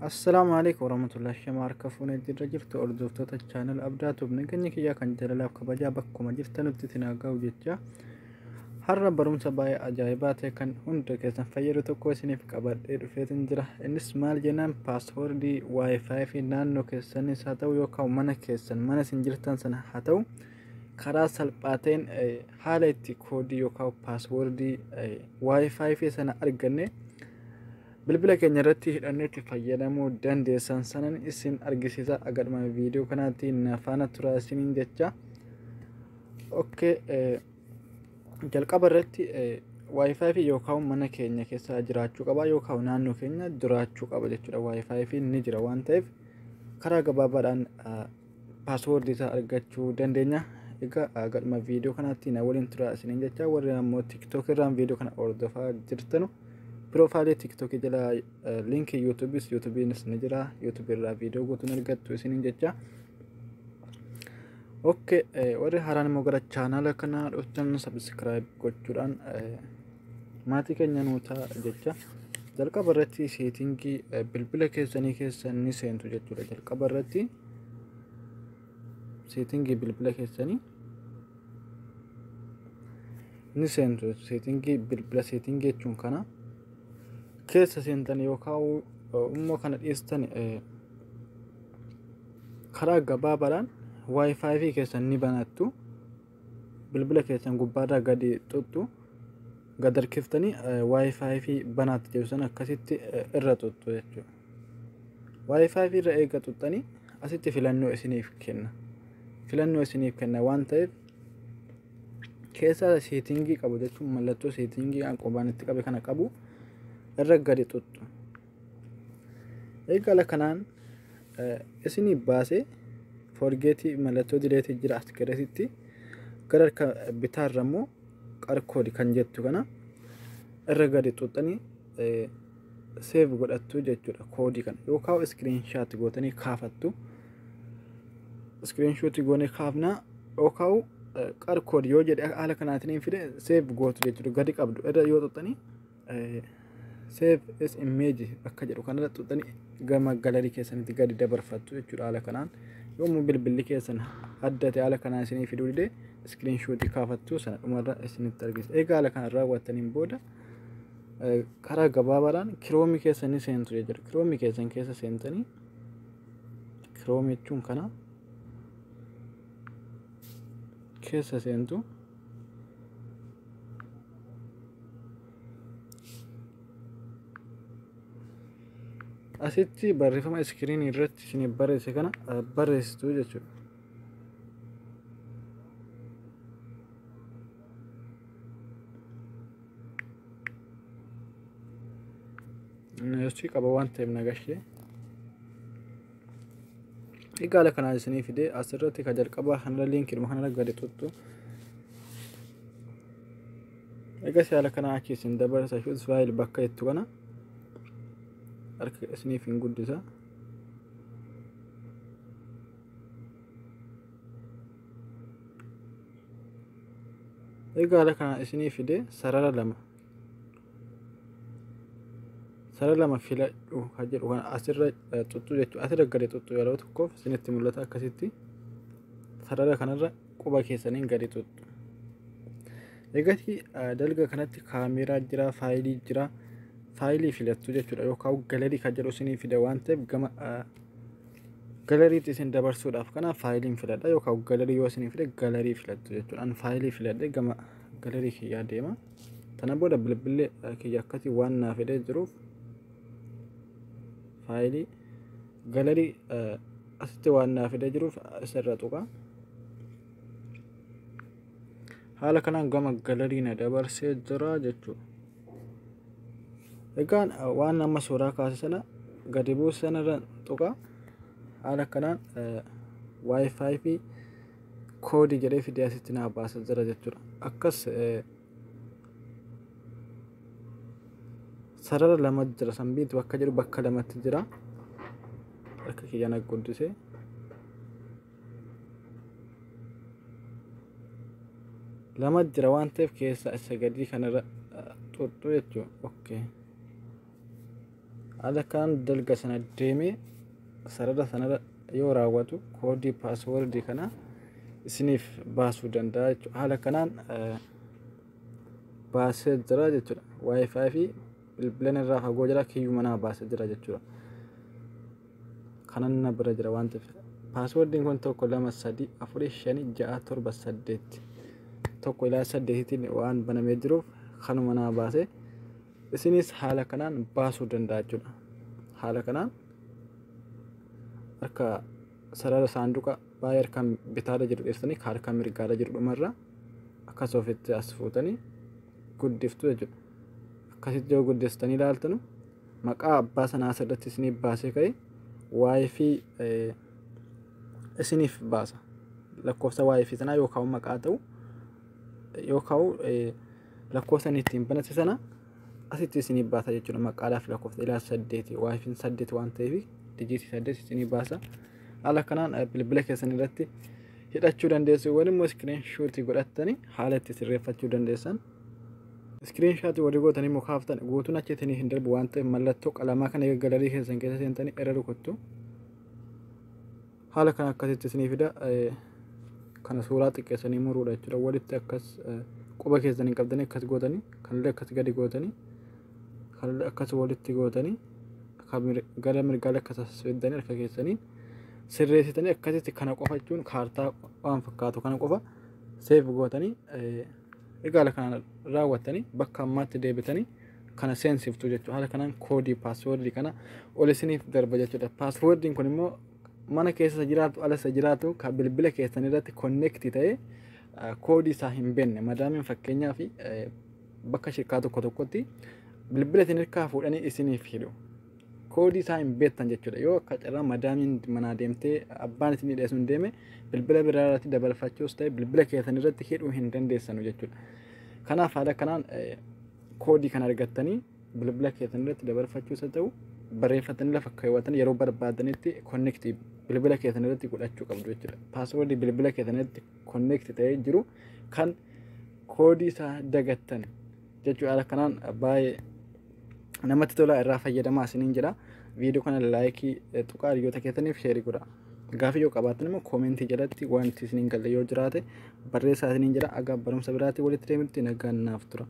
Assalaamu alaikum warahmatullahi shama harka fuunee jirra jirtu hordoftoota channel Abdaatuuf nageenya kiyyaa kan jaalalaaf kabajaa bakkuma jirtanutti isin haa ga'u jecha har'a barumsa baay'ee ajaa'ibaa ta'e kan hunda keessan fayyadu tokko isiniif qabadhee dhufeetin jira. Innis maal jennaan paaswoordii WiFi fi naannoo keessanis haa ta'u yookaan mana keessan mana isin jirtan sana haa ta'u karaa salphaa ta'een haala itti koodii yookaan paaswoordii WiFi fi sana arganne bilbila keenya irratti hidhannee itti fayyadamuu dandeessan sanan isin argisiisa. Agadhuma viidiyoo kanaatti na faana turaa isiniin jecha. Okay, jalqaba irratti WiFi fi yookaan mana keenya keessa jiraachuu qaba yookaan naannoo keenya jiraachuu qaba jechuudha. WiFi fi ni jira waan ta'eef karaa gabaabaadhaan paaswoordii isaa argachuu dandeenya. Egaa agadhuma viidiyoo kanaatti na waliin turaa isiniin jecha. Warri ammoo TikTok irraan viidiyoo kana hordofaa jirtanu piroofaayilii TikTok jala liinkii YouTubeis YouTubenis ni jira. YouTube irraa viidiyoo guutuun argattu isiniin jecha. Okay, warri haaraan immoo gara chaanaala kanaa dhuftan subscribe gochuudhaan maatii keenya nuu ta'a jecha. Jalqaba irratti seetingii bilbila keessanii keessa ni seentu jechuudha. Jalqaba irratti seetingii bilbila keessanii ni seentu. Seetingii bilbila seetingii jechuun kana keessa seentan yookaan immoo kana dhiistan karaa gabaabaadhaan WiFi keessan ni banattu. Bilbila keessan gubbaarraa gadi xuxxu gad harkiftanii WiFi banaatti jedhu sana akkasitti irra xuxxu jechuudha. WiFi irra eega xuxxanii asitti filannoo isiniif kenna. Filannoo isiniif kenna waan ta'eef keessa seetingii qabu jechuun mallattoo seetingii qubaan itti qabe kana qabu irra gadi xuxxu. Egaa haala kanaan isinii baasee forgeetii mallattoo dileetii jira as garasitti gara harka bitaarra immoo qarkoodi kan jettu kana irra gadi xuxxanii seef godhattu jechuudha. Koodii kana yookaan iskiriinshaat gootanii kaafattu. Iskiriinshooti goonee kaafnaa yookaan qarkoodi yoo jedhe haala kanaatiin fide seef gootu jechuudha. Gadi qabdu irra yoo xuxxanii save as image akka jedhu kanarra xuxxanii gama galarii keessanitti gadi dabarfattu jechuudha. Haala kanaan yommuu bilbilli keessan adda ta'e haala kanaan isinii fiduu dide iskiriinshootii kaafattu sana dhumarra isinitti argisiisa. Egaa haala kanaan raawwattaniin booda karaa gabaabaadhaan kiroomii keessa ni seentu jechuudha. Kiroomii keessan keessa seentanii kiroomii jechuun kana keessa seentu. Asitti barreeffama iskiriinii irratti isin barreesse kana barreessitu jechuudha. Neessi qaba waan ta'eef nagashee. Egaa haala kanaan isinii fidee asirratti kan jalqabaa kanarra liinkiidhuma kanarra gadi xuxxu. Egaa haala kanaa achi isin dabarsa shuus faayil bakka jettu kana harka isiniif hin guddisa. Egaa haala kanaan isinii fidee sarara lama. Sarara lama filadhu kan jedhu kana asirra xuxxu jechuudha. Asirra gadi xuxxu yeroo tokkoof isinitti mul'ata akkasitti sarara kanarra quba keessaniin gadi xuxxu. Egaa dalga kanatti kaameeraa jira, faayilii jira. Faayilii filattu jechuudha yookaan galarii kan jedhu isinii fida waan ta'eef gama galariitti isin dabarsuudhaaf kanaaf faayiliin filadha yookaan galarii yoo isinii fide galarii filattu jechuudha. An faayilii filadhe gama galarii kiyyaa deema. Tana booda bilbilli kiyya akkasii waan naa fidee jiruuf faayilii galarii asitti waan naa fidee jiruuf isarra tuqa. Haala kanaan gama galarii na dabarsee jira jechuudha. Egaan waan amma suuraa kaase sana gadi buuse sanarra tuqa. Haala kanaan WiFi fi koodii jedhee fidee asitti naa baasa jira jechuudha. Akkas sarara lama jira sanbiitu bakka jedhu bakka lamatti jira. Harka kiyya na guddise. Lama jira waan ta'eef keessa isa gadii kanarra xuxxu jechuudha. Okay. Haala kanaan dalga sana deemee sarara sanarra yoo raawwatu koodii paaswoordii kana isiniif baasuu danda'a jechuudha. Haala kanaan baasee jira jechuudha. WiFi fi bilbilan irraa fagoo jira, kiyyuu manaa baasee jira jechuudha. Kanan na bira jira waan ta'eef. Paaswoordiin kun 1 2 3 4 5 6 7 8, 1 ilaa 8tiin waan banamee jiruuf kanuma naa baase. Isinis haala kanaan baasuu danda'a jechuudha. Haala kanaan harka sarara saanduqa baay'ee harka bitaarra jiru dhiyeessanii harka mirgaarra jiru dhumarra akkas ofitti as fuutanii guddiftu jechuudha. Akkasitti yoo guddistanii ilaaltanu maqaa abbaa sanaa asirratti isiniif baasee ka'e WiFi isiniif baasa. Lakkoofsa WiFi sanaa yookaan maqaa ta'u yookaan lakkoofsa inni ittiin banate sana asitti isiniif baasa jechuudha. Maqaadhaaf lakkoofsa ilaa 8, WiFiin 8 waan ta'eef dijiitii 8 isinii baasa. Haala kanaan bilbila keessan irratti hidhachuu dandeessu. Yookiin immoo screenshot godhattanii haala itti sirreeffachuu dandeessan. Screenshot warri gootanii mukaaftan guutuun achi isinii hin darbu waan ta'eef mallattoo qalamaa kana eega gallery keessan keessa seentanii irra rukuttu. Haala kana akkasitti isinii fida. Kana suuraa xiqqeessanii muruudha jechuudha. Walitti akkas quba keessanii qabdanii akkas gootanii, kanallee akkas gadi gootanii, kanallee akkas walitti gootanii, gara mirgaalee akkas as fiddanii harka keessanii sirreessitanii akkasitti kana qofa jechuun kaartaa waan fakkaatu kana qofa save gootanii, egaa kana raawwattanii bakka ammaatti deebitanii kana seensiftu jechuudha. Haala kanaan koodii paaswoordii kana ol isiniif darba jechuudha. Paaswoordiin kun immoo mana keessa jiraatu ala isa jiraatu kan bilbila keessan irratti connect ta'ee koodii isaa hin beekne madaamiin, fakkeenyaa fi bakka shirkaa tokko tokkotti bilbila isin harkaa fuudhanii isiniif hidhu. Koodii isaa hin beektan jechuudha. Yoo akka carraa madaamiin manaa deemtee abbaan isinii dheessu hin deeme, bilbila biraa irratti dabarfachuus ta'e bilbila keessan irratti hidhuu hin dandeessanu jechuudha. Kanaaf haala kanaan koodii kana argattanii bilbila keessan irratti dabarfachuus haa ta'u barreeffatanii lafa kaawwatanii yeroo barbaadanitti connect bilbila keessan irratti godhachuu qabdu jechuudha. Paaswoordii bilbila keessan irratti connect ta'ee jiru kan koodii isaa dagattan jechuudha. Haala kanaan baay'ee namatti tola, irraa fayyadamaa isiniin jedha. Viidiyoo kana like tuqaa, hiriyoota keessaniif share godha. Gaafii yoo qabaattan immoo comment jalatti wanti isiniin galle yoo jiraate barreessaa isiniin jedha. Aga barumsa biraatti walitti deemutti nagaan naaf tura.